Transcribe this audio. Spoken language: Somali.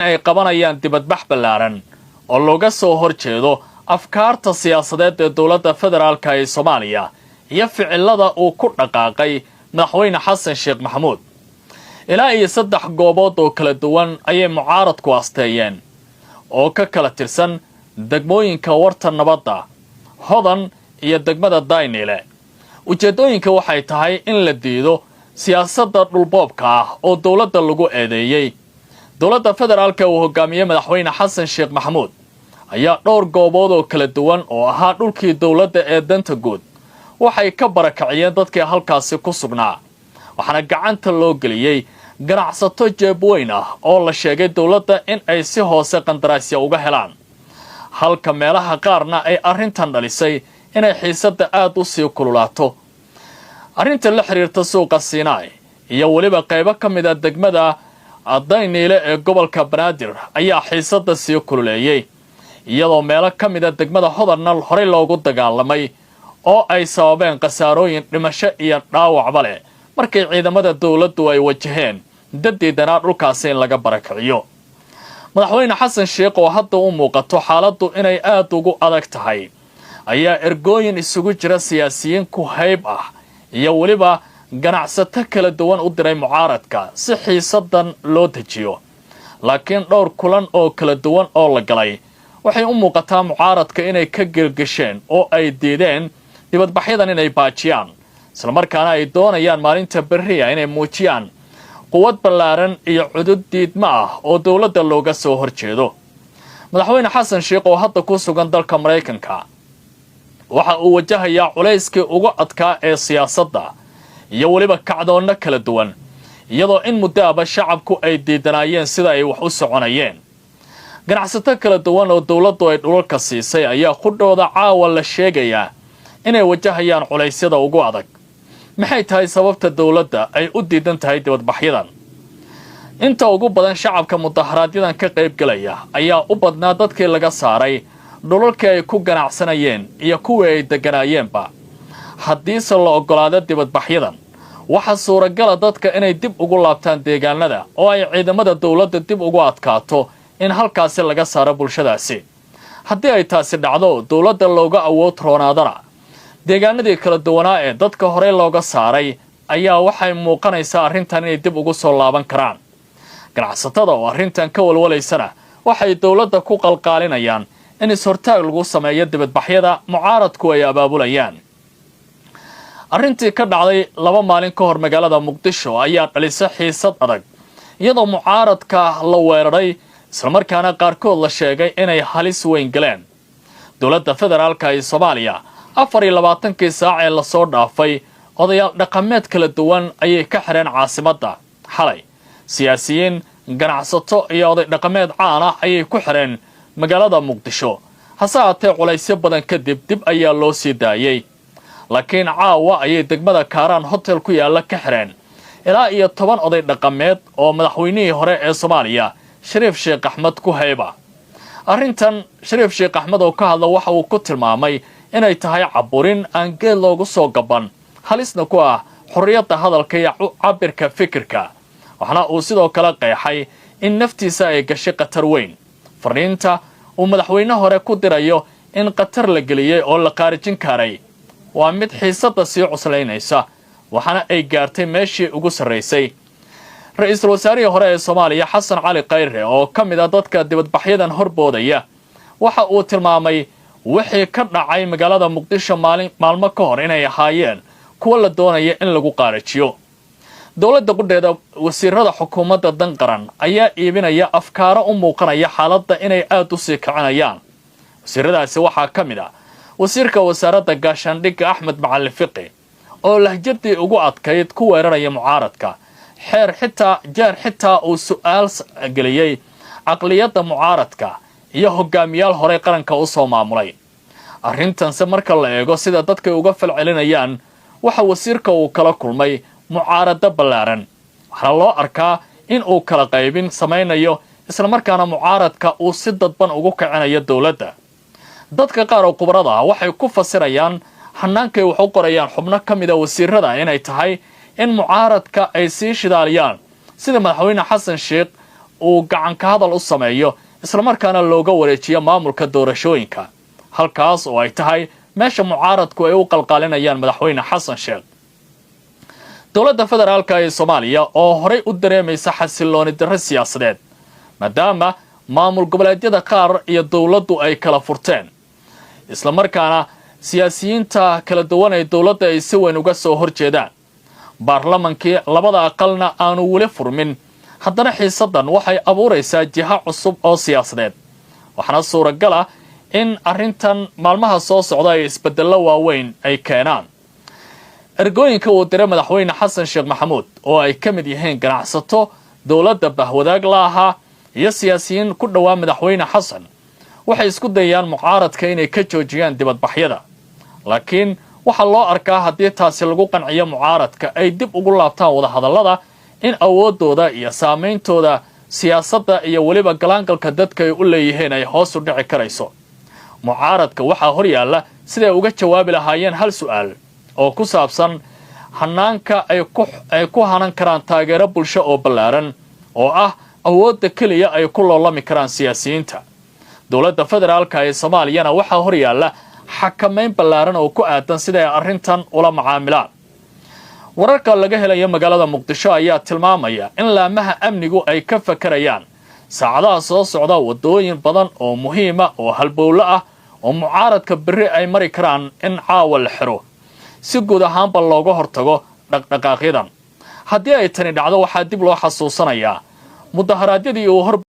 Ay qabanayaan dibadbax ballaaran oo looga soo hor jeedo afkaarta siyaasadeed ee dowladda federaalka ee Soomaaliya iyo ficilada uu ku dhaqaaqay Madaxweyne Xasan Sheekh Maxamuud. Ilaa iyo saddex goobood oo kala duwan ayay mucaaradku asteeyeen oo ka kala tirsan degmooyinka Warta Nabadda, Hodan iyo degmada Dayniile. Ujeeddooyinka waxay tahay in la diido siyaasadda dhulboobka ah oo dowladda lagu eedeeyey. Dowladda federaalka uu hogaamiyey Madaxweyne Xasan Sheekh Maxamuud ayaa dhowr goobood oo kala duwan oo ahaa dhulkii dowladda ee danta guud waxay ka barakaciyeen dadkii halkaasi ku sugnaa, waxaana gacanta loo geliyey ganacsato jeebweyn ah oo la sheegay dowladda in ay si hoose qandaraasya uga helaan, halka meelaha qaarna ay arrintan dhalisay inay xiisadda aad u sii kululaato. Arrinta la xidhiirta suuqa Siinaai iyo weliba qaybo ka mid a degmada Dayniile ee gobolka Banaadir ayaa xiisadda sii kululeeyey, iyadoo meelo ka mida degmada Hodanna horey loogu dagaalamay oo ay sababeen khasaarooyin dhimasho iyo dhaawacba leh markii ciidamada dowladdu ay wajaheen dadiidanaa dhulkaasi in laga barakiciyo. Madaxweyne Xasan Sheekh oo hadda u muuqato xaaladdu inay aad ugu adag tahay ayaa ergooyin isugu jira siyaasiyiin ku hayb ah iyo weliba ganacsato kala duwan u diray mucaaradka si xiisadan loo dejiyo, laakiin dhowr kulan oo kala duwan oo la galay waxay u muuqataa mucaaradka inay ka gelgesheen oo ay diideen dibadbaxyadan inay baajiyaan, islamarkaana ay doonayaan maalinta berriya inay muujiyaan quwad ballaaran iyo cudud diidma ah oo dowladda looga soo hor jeedo. Madaxweyne Xasan Sheekh oo hadda ku sugan dalka Maraykanka waxa uu wajahayaa culayskii ugu adkaa ee siyaasadda iyo weliba kacdoonno kala duwan, iyadoo in muddoaba shacabku ay diidanaayeen sida ay wax u soconayeen. Ganacsato kala duwan oo dowladdu ay dhulalka siisay ayaa qudhooda caawa la sheegayaa inay wajahayaan culaysyada ugu adag. Maxay tahay sababta dowladda ay u diidan tahay dibadbaxyadan? Inta ugu badan shacabka mudaharaaadyadan ka qaybgelaya ayaa u badnaa dadkii laga saaray dhulalkii ay ku ganacsanayeen iyo kuwii ay degganaayeenba. Haddiise la oggolaado dibadbaxyadan, waxaa suuragala dadka inay dib ugu laabtaan deegaanada oo ay ciidamada dowladda dib ugu adkaato in halkaasi laga saaro bulshadaasi. Haddii ay taasi dhacdo, dowladda looga awood roonaadana deegaanadii kala duwanaa ee dadka horey looga saaray ayaa waxay muuqanaysaa arrintan inay dib ugu soo laaban karaan. Ganacsatada oo arrintan ka walwalaysana waxay dowladda ku qalqaalinayaan in is-hortaag lagu sameeyo dibadbaxyada mucaaradku ay abaabulayaan. Arrintii ka dhacday 2 maalin ka hor magaalada Muqdisho ayaa dhalisay xiisad adag, iyadoo mucaaradka la weeraray, islamarkaana qaarkood la sheegay inay halis weyn galeen. Dowladda federaalka ee Soomaaliya 24kii saac ee lasoo dhaafay odayaal dhaqameed kala duwan ayay ka xireen caasimadda. Xalay siyaasiyiin, ganacsato iyo oday dhaqameed caan ah ayay ku xireen magaalada Muqdisho. Hase haatee culaysyo badan kadib dib ayaa loo sii daayey, laakiin caawa ayay degmada Kaaraan hotel ku yaalla ka xireen ilaa iyo 10 oday dhaqameed oo madaxweynihii hore ee Soomaaliya Shariif Sheekh Axmed ku hayba. Arrintan Shariif Sheekh Axmed oo ka hadla waxa uu ku tilmaamay inay tahay caburin aan geed loogu soo gaban, halisna ku ah xorriyadda hadalka iyo cabirka fikirka. Waxaana uu sidoo kale qeexay in naftiisa ay gashay khatar weyn. Fariinta uu madaxweyne hore ku dirayo in khatar la geliyey oo la qaarijin karay waa mid xiisadda sii cuslaynaysa, waxaana ay gaartay meeshii ugu sarraysay. Ra-iisul wasaarihii hore ee Soomaaliya Xasan Cali Khayre oo ka mid ah dadka dibadbaxyadan horboodaya waxa uu tilmaamay wixii ka dhacay magaalada Muqdisho maalin maalmo ka hor inay ahaayeen kuwa la doonaya in lagu qaarajiyo dowladda qudheeda. Wasiirada xukuumadda Dan Qaran ayaa iibinaya afkaaro u muuqanaya xaaladda inay aad u sii kicinayaan. Wasiiradaasi waxaa ka mid ah wasiirka wasaaradda gaashaandhigga Axmed Macalin Fiqi oo lahjadii ugu adkayd ku weeraraya mucaaradka, xeer xitaa jeer xitaa uu su-aal geliyey caqliyadda mucaaradka iyo hogaamiyaal horey qaranka u soo maamulay. Arrintanse marka la eego sida dadkay uga falcelinayaan, waxa wasiirka uu kala kulmay mucaarado ballaaran, waxaana loo arkaa in uu kala qaybin samaynayo, islamarkaana mucaaradka uu si dadban ugu kicinayo dowladda. Dadka qaar oo khubarada ah waxay ku fasirayaan hannaankay wax u qorayaan xubno ka mida wasiirada inay tahay in mucaaradka ay sii shidaaliyaan sida Madaxweyne Xasan Sheekh uu gacanka hadal u sameeyo, islamarkaana looga wareejiyo maamulka doorashooyinka, halkaas oo ay tahay meesha mucaaradku ay u qalqaalinayaan madaxweyne Xasan Sheekh. Dowladda federaalka ee Soomaaliya oo horey u dareemaysa xasilooni darro siyaasadeed, maadaama maamul goboleedyada qaar iyo dowladdu ay kala furteen, islamarkaana siyaasiyiinta kala duwan ee dowladda ay si weyn uga soo horjeedaan, baarlamankii labada aqalna aanu weli furmin, haddana xiisaddan waxay abuuraysaa jiha cusub oo siyaasadeed, waxaana suuragal ah in arrintan maalmaha soo socda ay isbeddello waaweyn ay keenaan. Ergooyinka uu diray madaxweyne Xasan Sheekh Maxamuud, oo ay ka mid yihiin ganacsato dowladda bahwadaag la ahaa iyo siyaasiyiin ku dhowaa madaxweyne Xasan, waxay isku dayayaan mucaaradka inay ka joojiyaan dibadbaxyada, laakiin waxaa loo arkaa haddii taasi lagu qanciyo mucaaradka ay dib ugu laabtaan wadahadallada, in awooddooda iyo saameyntooda siyaasadda iyo weliba galaangalka dadka ay u leeyihiin ay hoos u dhici karayso. Mucaaradka waxaa hor yaalla siday uga jawaabi lahaayeen hal su'aal oo ku saabsan hanaanka ay ku hanan karaan taageero bulsho oo ballaaran, oo ah awoodda keliya ay ku loolami karaan siyaasiyiinta. Dowladda federaalka ee Soomaaliyana waxaa hor yaalla xakamayn ballaaran oo ku aadan sida ay arrintan ula macaamilaan. Wararka laga helaya magaalada Muqdisho ayaa tilmaamaya in laamaha amnigu ay ka fakarayaan saacadaha soo socda waddooyin badan oo muhiima oo halbowlo ah oo mucaaradka berri ay mari karaan in caawa la xiro, si guud ahaanba looga hortago dhaqdhaqaaqyadan. Haddii ay tani dhacdo, waxaa dib loo xasuusanayaa mudaharaadyadii uu hor